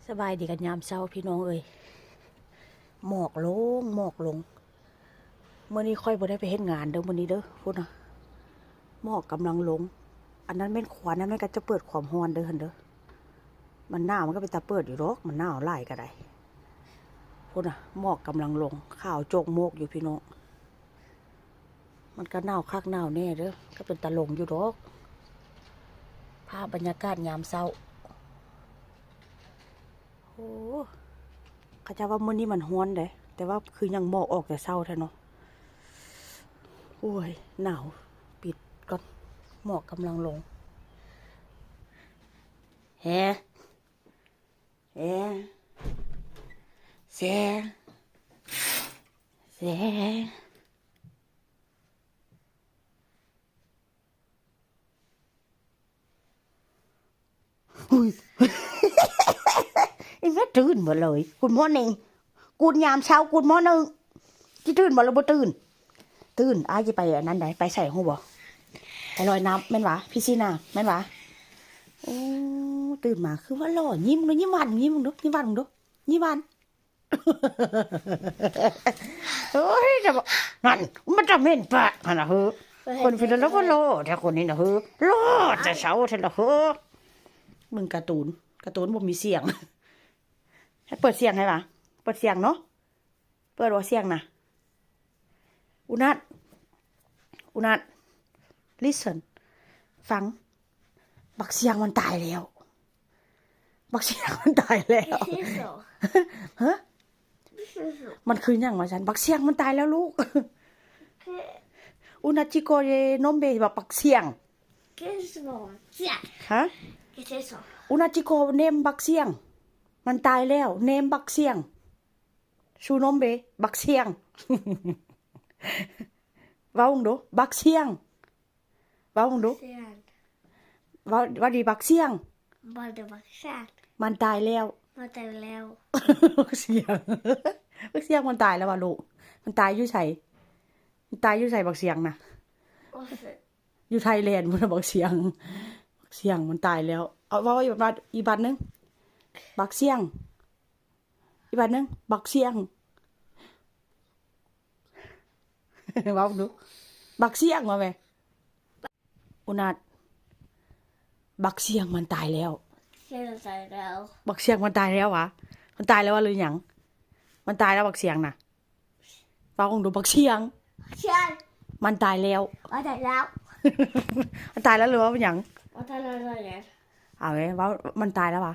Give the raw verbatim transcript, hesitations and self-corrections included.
สบายดีกันยามเช้าพี่น้องเอ้ย หมอกลง หมอกลง มื้อนี้ข้อยบ่ได้ไปเฮ็ดงานเด้อ มื้อนี้เด้อ พุ้นน่ะ หมอกกำลังลง อันนั้นแม่นควัน อันนั้นก็จะเปิดความร้อนเด้อ หั่นเด้อ มันหนาวมันก็เป็นตาเปิดอยู่ดอก มันหนาวหลายก็ได้ พุ้นน่ะ หมอกกำลังลง ขาวโจกโมกอยู่พี่น้อง มันก็หนาวคักหนาวแน่เด้อ ก็เป็นตาลงอยู่ดอก ภาพบรรยากาศยามเช้า โอ้ เขาเจ้าว่ามื้อนี้มันร้อนเด้ แต่ว่าคือยังหมอกออกแต่เช้าแท้เนาะ โอ้ย หนาว ปิดก่อน หมอกกำลังลง แฮ แฮ แซ แซ อุ้ย อีแม่ตื่นหมดเลย Good morning Good ยามเช้า Good morning ที่ตื่นหมดเลยบ่ตื่น ตื่น อ้ายจะไปอันนั้นใด ไปใส่หัวบ่ ไปลอยน้ำแม่นหวะ พี่ซีนาแม่นหวะ โอ้ ตื่นมาคือว่าหล่อ ยิ้มดู ยิ้มหวาน ยิ้มดู ยิ้มหวานดู ยิ้มหวาน โอ้ย จะบอก นั่น มันจะเหม็นปะหั่นน่ะเฮ้อ คนเป็นแล้วก็หล่อ แต่คนนี้น่ะเฮ้อ หล่อแต่เช้าแท้ละเฮ้อ มึงการ์ตูน การ์ตูนบ่มีเสียง ให้เปิดเสียงให้ปะ เปิดเสียงเนาะ เปิดบ่เสียงน่ะ อุนัท อุนัท listen ฟัง บักเสียงมันตายแล้ว บักเสียงมันตายแล้ว ฮะ มันคือหยังวะฉัน บักเสียงมันตายแล้วลูก อุนาจิโกเยนมเบะ บักเสียง ฮะ อุนาจิโกเนมบักเสียง มันตายแล้ว เนมบักเสียง ชูนมเบะ บักเสียง เว้าดู บักเสียง เว้าดู เสียง เว้า เว้าดี บักเสียง บ่ได้บักเสียง มันตายแล้ว มันตายแล้ว บักเสียง บักเสียงมันตายแล้ววะลูก มันตายอยู่ไส มันตายอยู่ไสบักเสียงน่ะ โอ้ย อยู่ไทยแลนด์พุ้นน่ะบักเสียง บักเสียงมันตายแล้ว เอาเว้าอีกบาด อีกบาดหนึ่ง บักเสียง อีกบาดหนึ่ง บักเสียง เว้าดู บักเสียงว่าแม่ อุนัท บักเสียงมันตายแล้ว เสียงตายแล้ว บักเสียงมันตายแล้ววะ มันตายแล้ววะหรือหยัง มันตายแล้วบักเสียงน่ะ เว้าดู บักเสียง เสียง มันตายแล้ว มันตายแล้ว มันตายแล้วหรือว่าเป็นหยัง มันตายแล้วเลย เอาไว้เว้า มันตายแล้ววะ